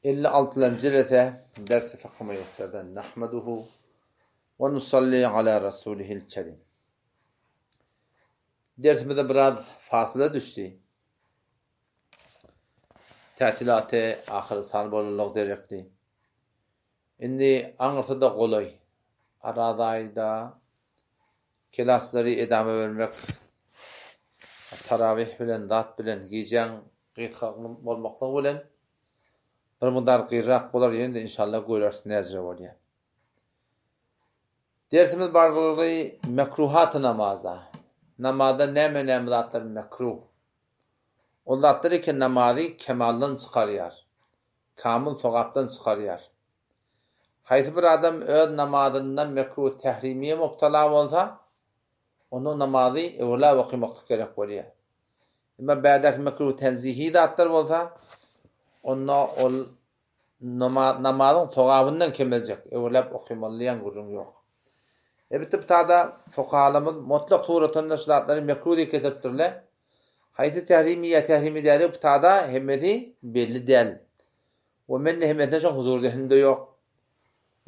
56 jelese ders-i fykh müýesserden nahmeduhu we nusalli ala rasulihil kerim. Dersimize biraz fasyla düşdi. Tätilaty ahyry sal bolanlygy derekli. Indi aňyrsy-da golaý. Araz aýda Kelaslary edama bermek tarawih bilen zat bilen gijäň gysga bolmaklygy bilen bir mydar gyrrak bolar ýene-de inşallah göreris näce bolýar. Dersimiz barlygy mekruhaty namaza. Namazda näme näme zatlar mekruh. Ol zatlar eken namazy kemaldan çykarýar. Kamyl sogapdan çykarýar. Haýsy bir adam öz namazynda mekruh tährimiýe mubtala bolsa, onda namazy öwrüläp okamaklyk gerek bolýar. Emma bärdäki mekruh tenzihi zatlar bolsa, onda ol namazyň sogabyndan kemeljek, öwrüläp okamaly diýen gürrüň ýok. Elbetde bu tada fukahalarymyz mutlak suratynda şu zatlary mekruh diýip getiripdirler. Haýsy tährimi ýa tährimi däli bu tada hemmesi belli däl. We mende hemmesine şoň huzur zehnimde ýok.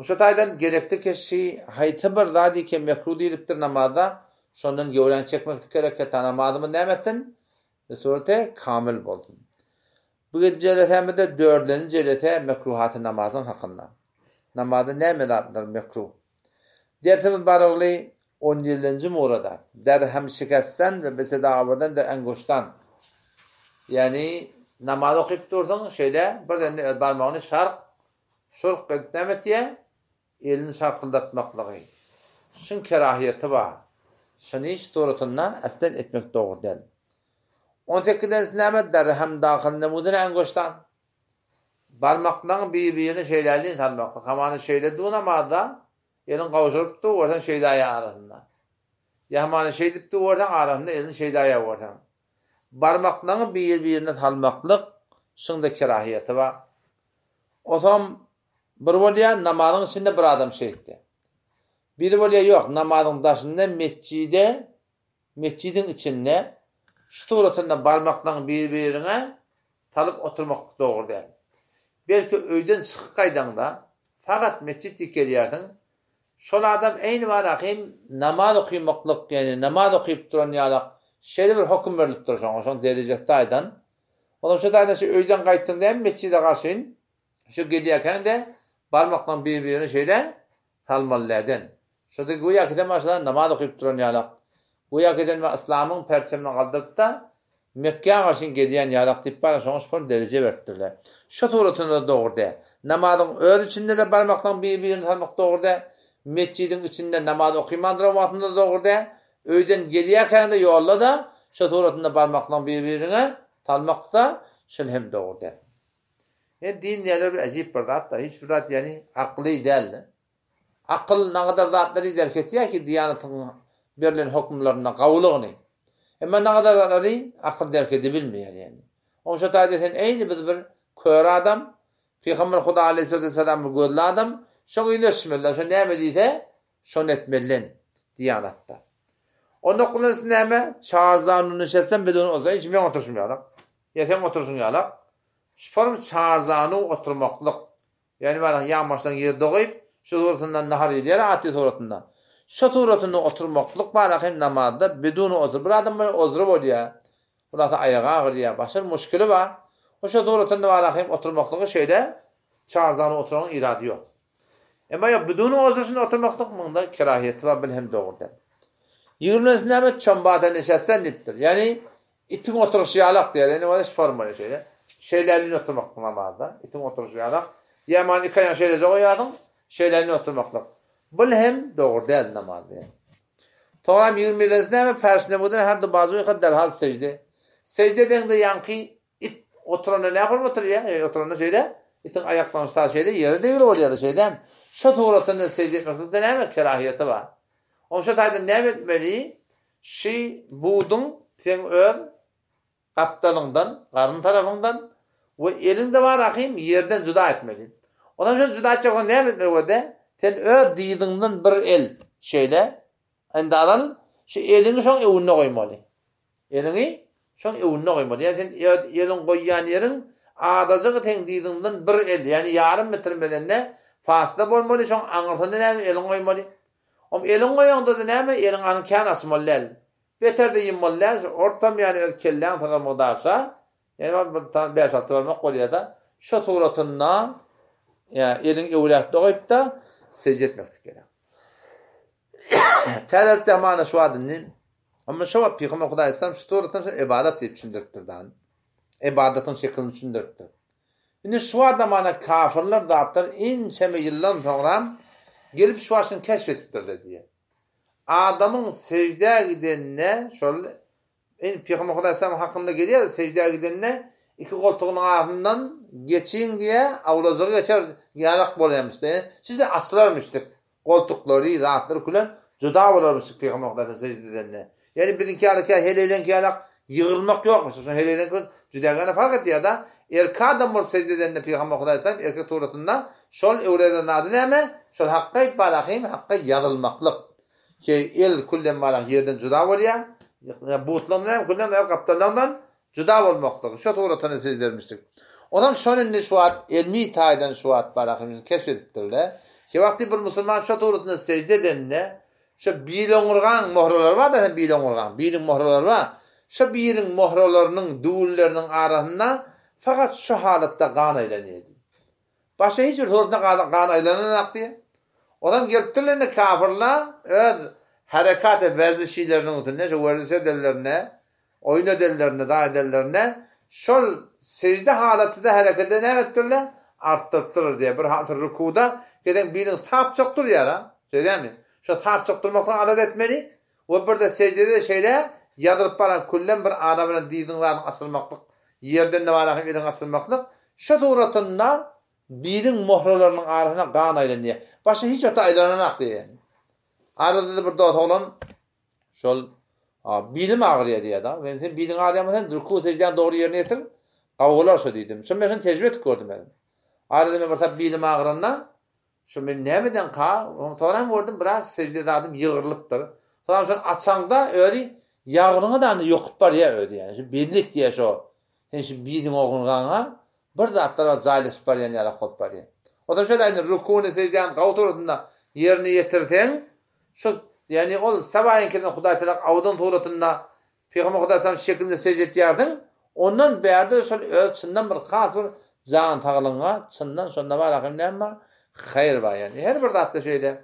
Şo taýdan gerekli keşi haýsy bir zat eke mekruh diýlipdir namazda, şondan göwräňi çekmeklik gerek heta namazymyz näme etsin? Bi surete kamil bolsun. Bu gez jelesämizde dördlenji jelese mekruhaty namazyň hakynda. Namazda näme zatlar mekruh? Dersimiz barygly on ýedinji murada, Derhem şikestden we beseda awurdan der enguşdan. Ýagny namaz okyp dursuň, şeýle birdende öz barmagyny şark, şurk edip näme etýär? Elini şarkyldatmaklygy. Şuň kerahiýeti bar. Şuny şu suratynda aslen etmek dogry däl. On sekizinjisi näme? Derhem dahyl nemudine enguşdan. Barmaklaryň bir-birine şeýlälin salmaklyk. Hamana şeýle dur namazda, eliň gowşuryp dur görseň şeýle aýak arasynda. Ýa hamana şeýdip dur görseň arasynda elini şeýle aýak görseň. Barmaklaryňy bir-birine salmaklyk şuňda kerahiýeti bar. Osam bir bolýar namazyň içinde bir adam şeýtdi. Biri bolýar ýok namazyň daşynda metjide Metjidiň içinde şu suratynda barmaklaryňy bir-biriňe salyp oturmaklyk dogry däl. Belki öýden çykyp gaýdaňda, fakat metjit diýip gelýärsiň, şol adam eýni barahym namaz okymaklyk, ýagny namaz okyp duran ýalak şeýle bir höküm berlipdir şoňa, şoň derejesi taýdan. Onam şo taýdan şu öýden gaýtdyň dämi metjide garşyn, şu gelýärkäň-de barmaklaryňy bir-birine şeýle salmaly däden. Şonda göýä ki sen başladan namaz okyp duran ýalak. Göýä ki sen yslamyň perçemini galdyrypda Mekgä garşy gelýän ýalak diýip bar şoňa şol dereje beripdirler. Şo suratynda dogry däl. Namazyň öz içinde-de barmaklaryň bir-birini salmak dogry däl. Metjidiň içinde namaz okyman duran wagtynda-da dogry däl. Öýden gelýärkäň-de ýolda-da şo suratynda barmaklaryň bir-biriňe salmak-da şol hem dogry däl. Ýa din diýýärler bir äjip bir zat-da, hiç bir zat ýagny akly däl-de. Akyl nagadar zatlary derk etýär ki, diýanatyň berlen hökümlerinde gawulygyny. Emma nagadar zatlary akyl derk edebilmeýär ýagny. Oň şo taýda sen eýni biz bir kör adam, Pygamber Huda aleýhissalatu wessalam bir gözli adam, şoň yzyna düşmeli, şo näme diýse, şony etmeli diýanatda. Onda okulan näme? Çarzanyny nişetsem bidun olsa hiç men oturyşym ýalak. Ýa seň oturyşyň ýalak. Şu form çarzanu oturmaklyk. Ýagny bana ýanbaşdan ýerde goýup, şu suratyndan nahar iýilýär atly suratynda. Şu suratynda oturmaklyk bana hem namazda bidun ozr. Bir adam bilen ozry bolýar. Hulasa aýagy agyrýar, başga bir muşkili bar. O şu suratynda bana hem oturmaklygy şeýle çarzanu oturanyň irady ýok. Emma ýok bidun ozr şunda oturmaklyk munda kerahiýeti bar bil hem dogry däl. Ýigriminjisi näme? Çombada neşetsen diýipdir. Ýagny Itiň oturyşy ýalak diýýär. Indi bolsa şu formaly şeýle. Şeýle oturmaklyk namazda. Itiň oturyşy ýalak. Ýa man iki aýagyny şeýleje goýýarsyň. Şeýle oturmaklyk. Bul hem dogry däl namaz diýýär. Soňram 21 nji näme? Perşnemuden her du bazuýha derhal sejde. Sejde edeňde ýaňky it oturanda näme bolup oturýar? E, oturanda şeýle itiň aýaklaryny şa şeýle ýere degir bolýar şeýle. Şo suratynda sejde etmeklikde näme kerahiýeti bar? Oň şo taýdan näme etmeli? Şi buduň seň öz gapdalyňdan, garyn tarapyňdan we eliňde bar ahym ýerden juda etmeli. Onam şony juda etjek bolsaň näme etmeli bolýar? Sen öz dyzyňdan bir el şeýle endazal şu eliňi şoň öwünde goýmaly. Eliňi şoň öwünde goýmaly. Ýagny sen öz eliň goýýan ýeriň. Azajygy seň dyzyňdan bir el, ýagny ýarym metr medende fasyla bolmaly, şoň aňyrsyna näme eliňi goýmaly. Om eliňi goýaňda-da näme, eliň anyň kän açmaly däl. Beter-de ýummaly däl, şu ortam ýagny öz kelläň sygar mugdarça, ýagny bir tany bäş-alty barmak bolýar-da, şo suratynda ýa eliňi öwläkde goýup-da sežde etmeklik gerek. Täzelikde hamana şu wagt indi Amma şo wagt Pygamber Hudaý Yslam şu suratdan şo ybadat diýip düşündiripdir dan. Ybadatyň şekilini düşündiripdir. Indi şu wagt hamana kafirler zatlar ençeme ýyldan soňram gelip şu wagt şuny keşf edipdirler diýýär. Adamyň seždä gidenine şol Indi Pygamber Hudaý Yslam hakynda gelýär seždä gidenine iki goltugynyň arasyndan geçiň diýýär, awlajygy geçer ýalak bolýarmyş-da. Size açylarmyşdyk. Goltuklary, zatlary külen juda bolarmyşdyk Pygamber Hudaý Yslam sežde edende. Ýagny biziňki ýaly kä heleýleňki ýalak ýygrylmak ýokmyş. Şonuň heleýleňki juda fark edýär-de. Erkek adam bolup sežde edende Pygamber Hudaý Yslam erkek suratynda şol öwreden zady näme? Şol hakga barahym hakga ýazylmaklyk. Ki el küllen barah ýerden juda bolýar. Butlaryň näme küllen gapdallaryndan Juda bolmaklygy, şo suratyny siz bermişdik. Onam şony indi şu wagt elmi taýdan şu wagt bar ahim keşf edipdirler. Şe wagty bir musulman şo suratyna sejde edende, şo biloňurgaň mohralary bar da biloňurgaň, biliň mohralary bar. Şo biliň mohralarynyň düwünleriniň arasynda fakat şo halatda gan aýlanýar diýip. Başga hiç bir suratynda gan aýlananok diýip. Onam gelipdirler indi kafirler öz herekaty werzişileriniň üstünde, şo werziş edenlerinde Oýun edenlerinde, zat edenlerinde şol sejde halatyda hereketi näme edipdirler? Artdyrypdyrlar diýýär. Bir haty rukuda gezeň biliň sapjak durýar-a. Şeýdämi? Şo sapjak durmaklygy alada etmeli we birde sejdede şeýle ýazylyp baran küllem bir ara bilen dyzyň zadyň açylmaklyk, ýerden-de bara hem eliň açylmaklyk şo suratynda biliň mohralarynyň arasyna gan aýlanýar. Başga hiç wagtda aýlananak diýýär. Arada-da bir dos oglan Şol bilim agyrýar diýýär-de. Men sen biliň agyrýan bolsa, sen ruku seždäni dogry ýerine ýetir, gawy bolar şo diýdim. Şo men şony tejribe edip gördüm özüm. Arada men bir tap bilim agyranda, şo men nämeden ka, soňra gördüm biraz sežde zadym ýygrylypdyr. Soňra şony açaňda özi ýagryňa da ýokup barýar özi ýani. Şu bellik diýýär şo. Sen şu biliň ogurgaňa bir zatlar bar jaýlaşyp barýan ýalak bolup barýar. Onsoň şo da indi rukuny seždäni gawy suratynda ýerine ýetirseň, Şol, ýagny ol sabaýyňkydan Hudaý Tagala awdan suratynda Pygamber Hudaý salam şeklinde sežde etýärsiň, ondan bärde şol öz çyndan bir has bir jan saglygyňa çyndan şonda bar ahym näme bar? Haýyr bar ýagny. Her bir zatda şeýle.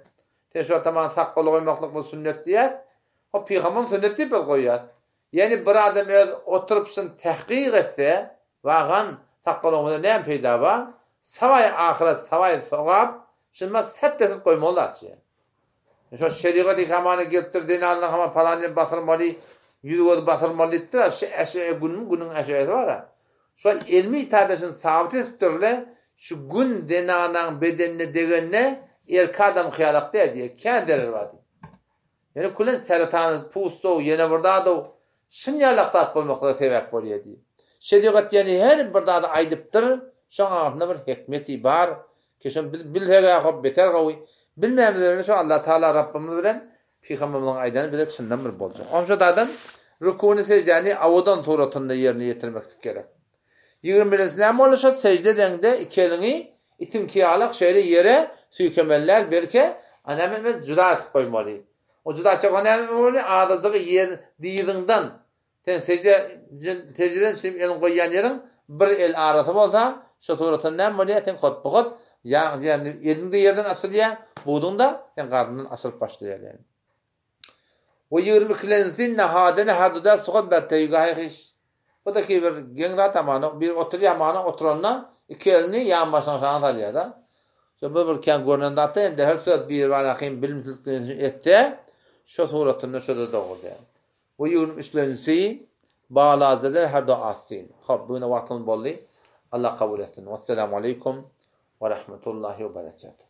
Sen şu wagt tamam sakgaly goýmaklyk bu sünnet diýýäs. O pygamberiň sünnet diýip biz goýýas. Ýagny bir adam öz oturyp şuny tahkyk etse, wagan sakgal goýmada näme peýda bar? Sabaý ahyret, sabaý sogap, şuny mas sätdesiz goýmaly zatçy. Şo şerigat hamana gelipdir, zenanlaryň hamana palan ýeri basyrmaly, ýüzi-gözi basyrmaly diýipdir-ä, şu äşe günüň günüň äşesi bar-a. Şo elmi taýdan şuny sabyt edipdirler, şu gün zenanaň bedenine degende erkek adam hyýalak däl diýýär, kän zerer bar diýýär. Ýöne külen seretany, pustow, ýene bir zadow, şun ýalak zat bolmaklyga sebäp bolýar diýip. Şerigat ýene her bir zady aýdypdyr, şoň aňyrsynda bir hikmeti bar ki şony biz bilseg-ä hop beter gowy, bilmämizde şo Allah Tagala Rabbymyz bilen Pygamberimiziň aýdany bize çyndan bir boljak. Onşa dadan rukuny seždäni awadan suratynda ýerine ýetirmeklik gerek. Ýigriminjisi näme boldy şo sežde edeňde iki eliňi itiňki ýalak şeýle ýere süýkemeli däl belki a näme etmeli juda etip goýmaly. O juda etjek o näme etmeli azajygy ýer dyzyňdan sen sežde seždeden çykyp eliňi goýýan ýeriň bir el arasy bolsa şo suratda näme bolýar sen hotba-hot ýa ýagny eliň-de ýerden açylýar buduň-da sen garnyňdan açylyp başlaýar ýagny. We ýigrimi ikilenjisi nahadene harduda suhan ber teýgahy hyş. Bu da ki bir geň zat hamana, bir oturýar hamana oturanda iki elini ýan başynyň aşagyna salýar-da. Şo bu bir kän görnen zat da indi her söz bir barahym bilimsizlikden etse, şo suratynda şo-da dogry däl. We ýigrimi üçlenjisi balazede hardu assin. Hop, bu güne wagtymyz boldy. Allah kabul etsin. Wesselamu aleýkum we rahmetullahi we berekatuh.